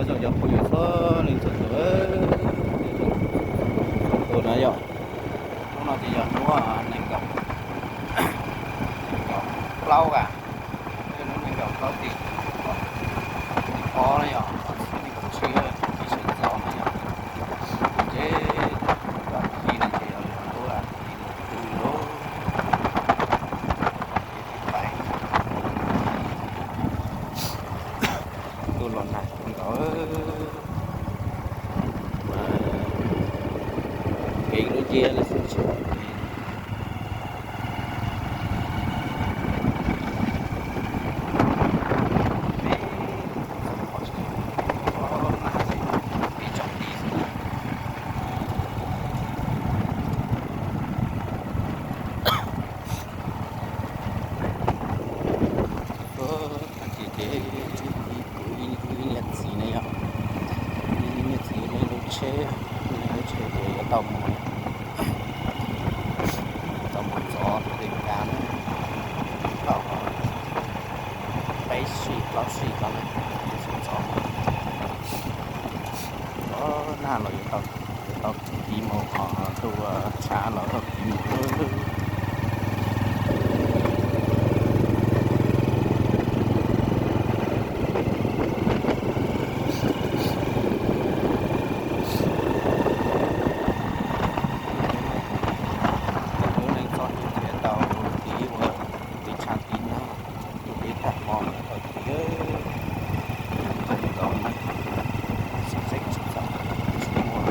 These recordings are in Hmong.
Cov phooj ywg txhua leej txhua tus, txhua tus na yom, hnub no ces yog hnub nees nkaum, nees nkaum plaub a, hnub nees nkaum plaub tim, tim ob na yom, nees nkaum tsib, tim sawv ntxov na yom, ces tag kis no ces yog hnub tim lub, ntuj los nag nkaus, kev lub ciab lawm xwb tsis Tag kis ces kuv ib niam txiv ne yom, ib niam txiv nws lub tsheb, nws lub tsheb ces yuav tau mus, tau mus txov tus Amelikas na, tau peb sij plaub sij tau na, txov, txov nag los yuav tau, yuav tau tiv mus qhov ntuj tshav los tau tiv mus. Lub neej txoj hlub thiaj tau tiv ua tiv tshav tiv nag, tus deb tag hmo tau tiv, tau na, tsis txeeb tsis txaus, tsis muaj.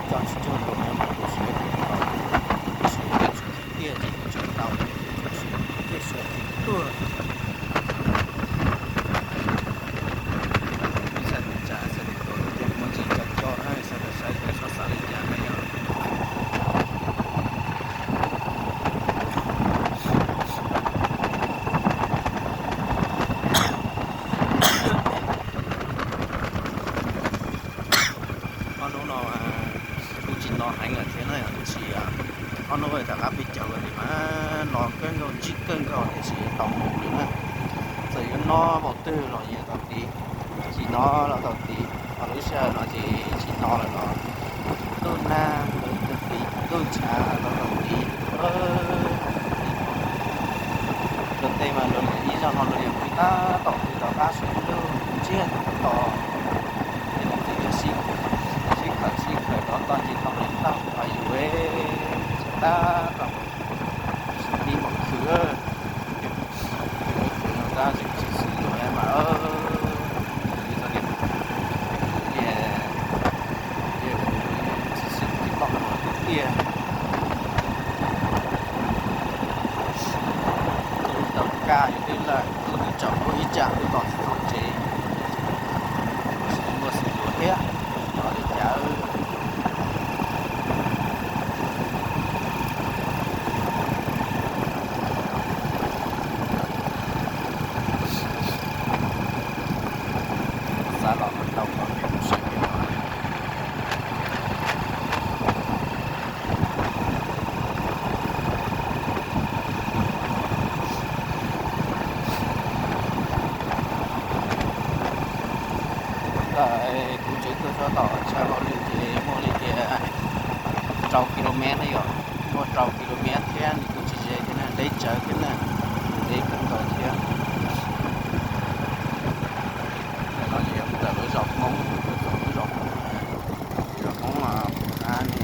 Tso tsis cuag nkaus mas tus siav, tus siav tiaj ces tseem tau, tiaj siav tsis tuag. Ib txhia teb tsam txhia li tuaj tias muaj ntsis co co na, txhia tau saib tias txhob xav li cas na yom. Ob hnub no kuj tsis no heev lawm thiab na, tab sis ob hnub rov qab peb caug li mas no kawg nkaus ntsib kawg nkaus tiam sis yuav tau mus li na. Txawm yuav no npaum twg los yuav tau tiv, tsis no los tau tiv, ho lub sij hawm no ces tsis no lawm los ntuj nag los tau tiv, ntuj tshav los tau tiv. Luag tej mas luag ib zaug no luag yeej pw tab tom pw tom qab saum ib lub ntsiab tab tom, tej niam txiv sib khawm sib khawm rov toj nce tau li tau pais yus tab tom sib pib mus khwv, khwv no tab tseem tsis xwm luag mas, kuv txoj niag, niag, niag kuv tsis xwm tsis pom luag tiag tiag. Tub tau kaj yus twb lawm, tub twb tsaus ntuj ib tsam twb los txog tsev, tsis muaj xwm luag thiab, no li cas. Xav los tau kom sawv kiag no. Ntawm kuv tsev tuaj txog tom chaw hauj lwm ces muaj li tias rau ki lus mev na yom, muaj rau ki lus mev thiab nws kuj tsis ze thiab na, deb tsawv thiab na, deb kawg nkaus thiab. Ntawm no ces yog ntawm lub zos Hmoob, lub zos Hmoob, zos Hmoob Phu Ab ne.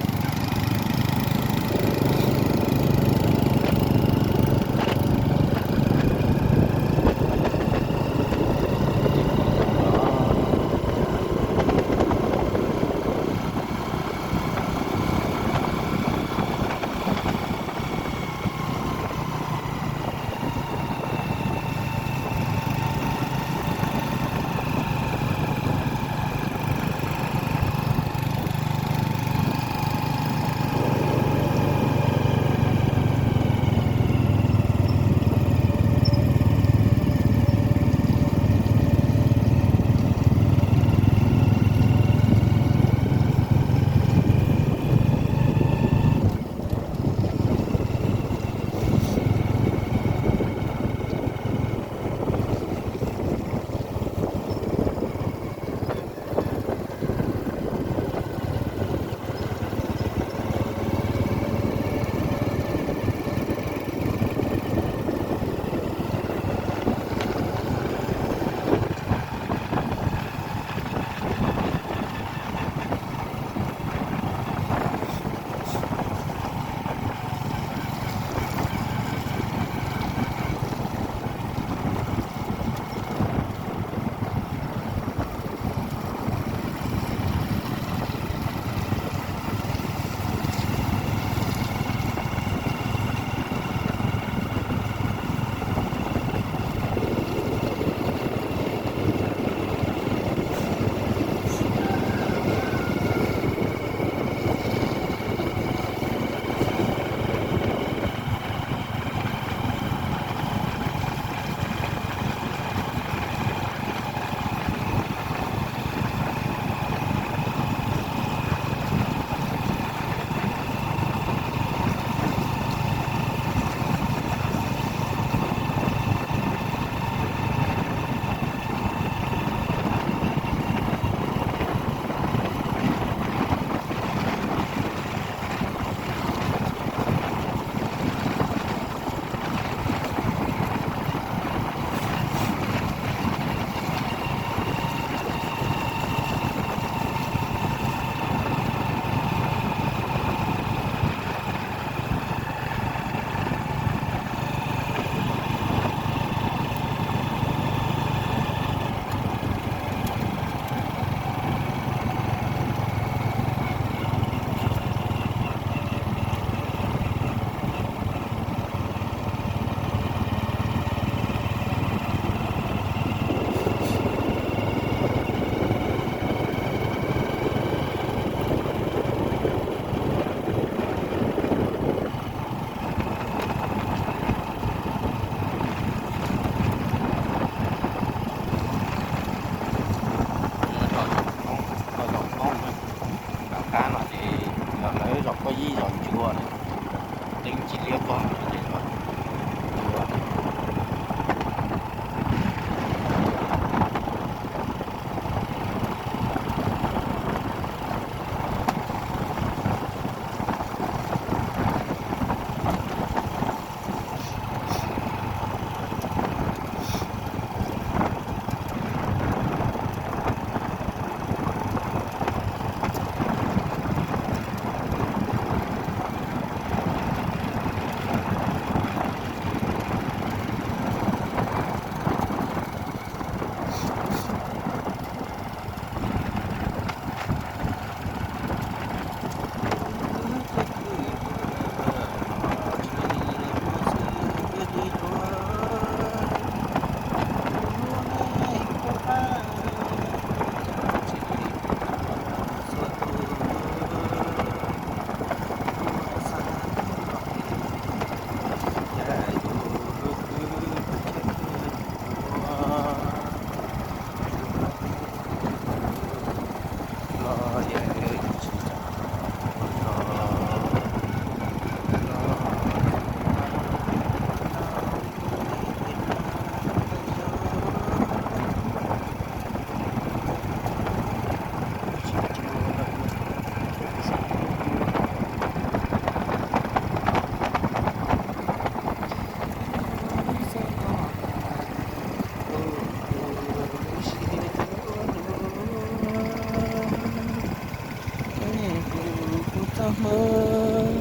Hmoob,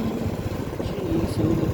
tsis xwb